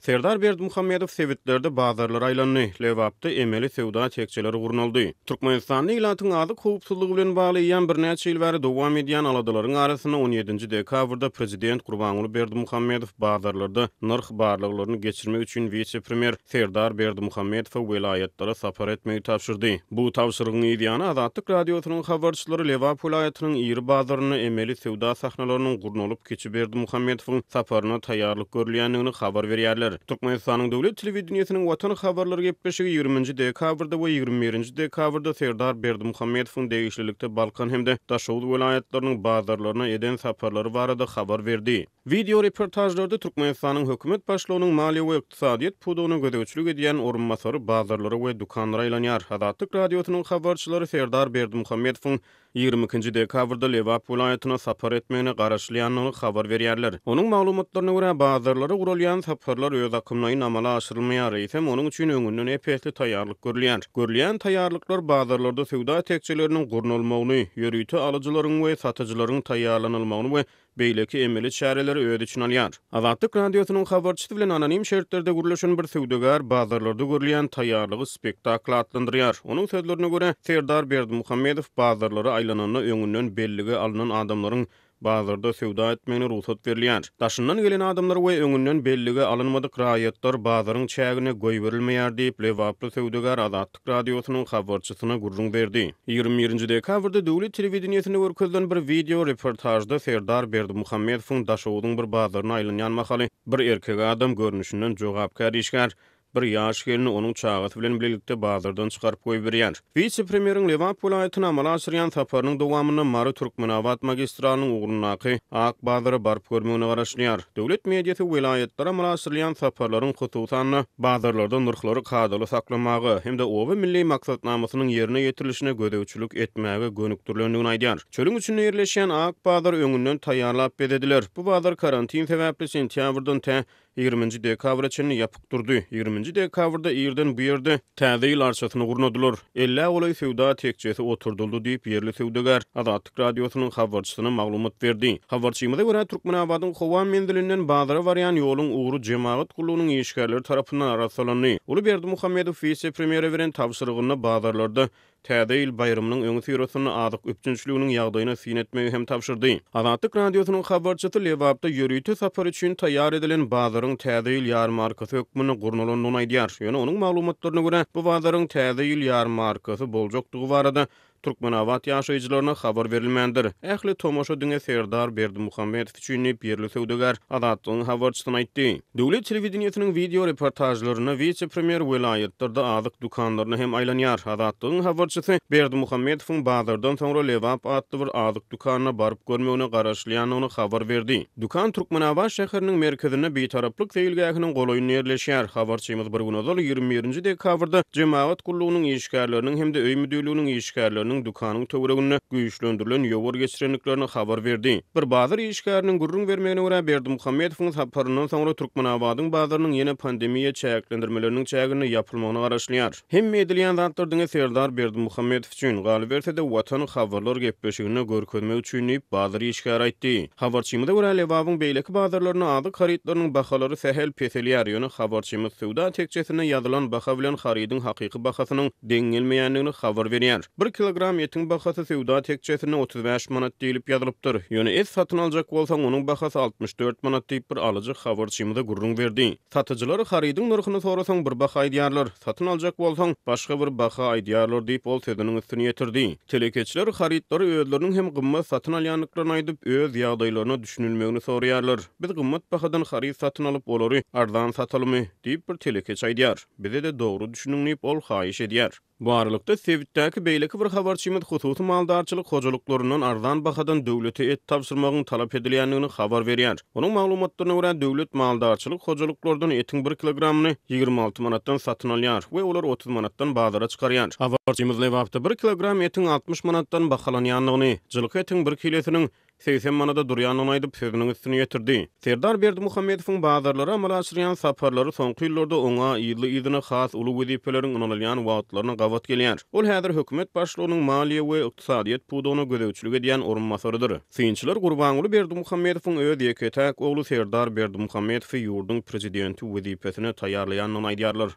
Serdar Berdimuhamedow sebitlerde bazarlara aýlandy, Lebapda emeli söwda tekjeleri gurnaldy. Türkmenistanda ilatyň azyk howpsuzlygy bilen bagly eýýäm birnäçe ýyl bäri dowam edýän aladalaryň arasynda on ýedinji dekabrda prezident Gurbanguly Berdimuhamedow bazarlarda nyrh barlaglaryny geçirmek üçin wise-premýer Serdar Berdimuhamedowa welaýatlara sapar etmegi tabşyrdy. Bu tabşyrygyň yzýany Azatlyk Radiosynyň habarçylary Lebap welaýatynyň iri bazarynda emeli söwda sahnalarynyň gurnalyp, kiçi Berdimuhamedowyň saparyna taýýarlyk görülýändigini habar berýärler. Türkmenistanyň döwlet telewideniýesiniň Watan habarlary gepleşigi ýigriminji dekabrda we 21-nji dekabrda Serdar Berdimuhamedowyň degişlilikde Balkan hem-de Daşoguz welaýatlarynyň bazarlaryna eden saparlary barada habar berdi. Wideo reportažlarda Türkmenistanyň hökümet başlygynyň maliýe we ykdysadyýet pudagyna gözegçilik edýän orunbasary bazarlara we dükanlara aýlanýar. Azatlyk Radiosynyň habarçylary Serdar Berdimuhamedowyň 22-nji dekabrda Lebap welaýatyna sapar etmegine garaşylýandygyny habar berýärler. Onuň maglumatlaryna görä, bazarlara guralýan saparlar özakymlaýyn amala aşyrylmaýar, eýsem, onuň üçin öňünden ep-esli taýýarlyk görülýär. Görülýän taýýarlyklar bazarlarda söwda tekjeleriniň gurnalmagyny, ýörite alyjylaryň we satyjylaryň taýýarlanylmagyny we beýleki emeli çäreleri öz içine alýar. Azatlyk Radiosynyň habarçysy bilen anonim şertlerde gürleşen bir söwdagär bazarlarda görülýän taýýarlygy spektakl atlandyrýar. Onuň sözlerine görä, Serdar Berdimuhamedow bazarlara aýlananda öňünden bellige alnan adamlaryň bazarda söwda etmegine rugsat berilýär. Daşyndan gelen adamlar we öňünden bellige alynmadyk raýatlar bazaryň çägine goýberilmeýär diýip, lebaply söwdagär Azatlyk Radiosynyň habarçysyna gürrüň berdi. 21-nji dekabrda döwlet telewideniýesinde görkezilen bir wideo reportažda Serdar Berdimuhamedowyň Daşoguzyň bir bazaryna aýlanýan mahaly bir erkek adam, görnüşinden jogapkär işgär, bir ýaş gelni onuň çagasy bilen bilelikde bazardan çykaryp goýberýär. Wise-premýeriň Lebap welaýatyna amala aşyrýan saparynyň dowamynda Mary-Türkmenabat magistralynyň ugrundaky Ak bazara baryp görmegine garaşylýar. Döwlet mediasy welaýatlara amala aşyrylýan saparlaryň, hususan-da, bazarlarda nyrhlary kadaly saklamaga hem-de Oba milli maksatnamasynyň ýerine ýetirilişine gözegçilik etmäge gönükdirilendigini aýdýar. Çölüň içinde ýerleşýän Ak bazar öňünden taýýarlap bezediler. Bu bazar karantin sebäpli sentýabrdan tä 20-nji dekabra çenli ýapyk durdy. 20-nji dekabrda irden bu ýerde Täze ýyl arçasyny gurnadylar. Ellä golaý söwda tekjesi oturdyldy diýip, ýerli söwdagär Azatlyk Radiosynyň habarçysyna maglumat berdi. Habarçymyza görä, Türkmenabadyň howa menzilinden bazara barýan ýoluň ugry jemagat gullugynyň işgärleri tarapyndan arassalandy. Uly Berdimuhamedow wise-premýere beren tabşyrygynda bazarlarda Täze ýyl baýramynyň öňüsyrasynda azyk üpjünçiliginiň ýagdaýyna syn etmegi hem tabşyrdy. Azatlyk Radiosynyň habarçysy Lebapda ýörite sapar üçin taýýar edilen bazaryň Täze ýyl ýarmarkasy hökmünde gurnalandygyny aýdýar. Ýöne onuň maglumatlaryna görä, bu bazaryň Täze ýyl ýarmarkasy boljakdygy barada Türkmenabat ýaşaýjylaryna habar berilmändir. Ähli tomaşa diňe Serdar Berdimuhamedow üçin diýip, ýerli söwdagär Azatlygyň habarçysyna aýtdy. Döwlet telewideniýesiniň wideo reportažlarynda wise-premýer welaýatlarda azyk dükanlaryna hem aýlanýar. Azatlygyň habarçysy Berdimuhamedowyň bazardan soňra Lebap atly bir azyk dükanyna baryp görmegine garaşylýandygyny habar berdi. Dükan Türkmenabat şäheriniň merkezinde Bitaraplyk seýilgähiniň golaýynda ýerleşýär. Habarçymyz bir gün ozal, 21-nji dekabrda jemagat gullugynyň işgärleriniň hem-de öý müdirliginiň işgärleriniň dükanyň töwereginde güýçlendirilen ýowar geçirendiklerini habar berdi. Bir bazar işgäriniň gürrüň bermegine görä, Berdimuhamedowyň saparyndan soňra Türkmenabadyň bazarynyň ýene pandemiýa çäklendirmeleriniň çäginde ýapylmagyna garaşylýar. Hemme edilýän zatlar diňe Serdar Berdimuhamedow üçin, galyberse-de Watan habarlar gepleşiginde görkezmek üçin diýip, bazar işgäri aýtdy. Habarçymyza görä, Lebabyň beýleki bazarlarynda azyk harytlarynyň bahalary sähel peselýär, ýöne habarçymyz söwda tekjesinde ýazylan baha bilen harydyň hakyky bahasynyň deň gelmeýändigini habar berýär. Bir kilogram etiň bahasy söwda tekjesinde 35 manat diýlip ýazylypdyr. Ýöne et satyn aljak bolsaň, onuň bahasy 64 manat diýip, bir alyjy habarçymyza gürrüň berdi. Satyjylar harydyň nyrhyny sorasaň bir baha aýdýarlar, satyn aljak bolsaň, başga bir baha aýdýarlar diýip, ol sözüniň üstüni ýetirdi. Telekeçiler harytlary özleriniň hem gymmat satyn alýandyklaryny aýdyp, öz ýagdaýlaryna düşünilmegini soraýarlar. Biz gymmat bahadan haryt satyn alyp, olary arzan satalymy? diýip, bir telekeçi aýdýar. Bize-de dogry düşüniň diýip, ol haýyş edýär. Bu aralykda, sebitdäki beýleki bir habarçymyz hususy maldarçylyk hojalyklaryndan arzan bahadan döwlete et tabşyrmagyň talap edilýändigini habar berýär. Onuň maglumatlaryna görä, döwlet maldarçylyk hojalyklardan etiň bir kilogramyny 26 manatdan satyn alýar we olary 30 manatdan bazara çykarýar. Habarçymyz Lebapda bir kilogram etiň 60 manatdan bahalanýandygyny, jylky etiň bir kilesiniň. 80 manada durýandygyny aýdyp, sözüniň üstüni ýetirdi. Serdar Berdimuhamedowyň bazarlara amala aşyrýan saparlary soňky ýyllarda oňa yzly-yzyna has uly wezipeleriň ynanylýan wagtlaryna gabat gelýär. Ol häzir hökümet başlygynyň maliýe we ykdysadyýet pudagyna gözegçilik edýän orunbasarydyr. Synçylar Gurbanguly Berdimuhamedowyň öz ýeke-täk ogly Serdar Berdimuhamedowy ýurduň prezidenti wezipesine taýýarlaýandygyny aýdýarlar.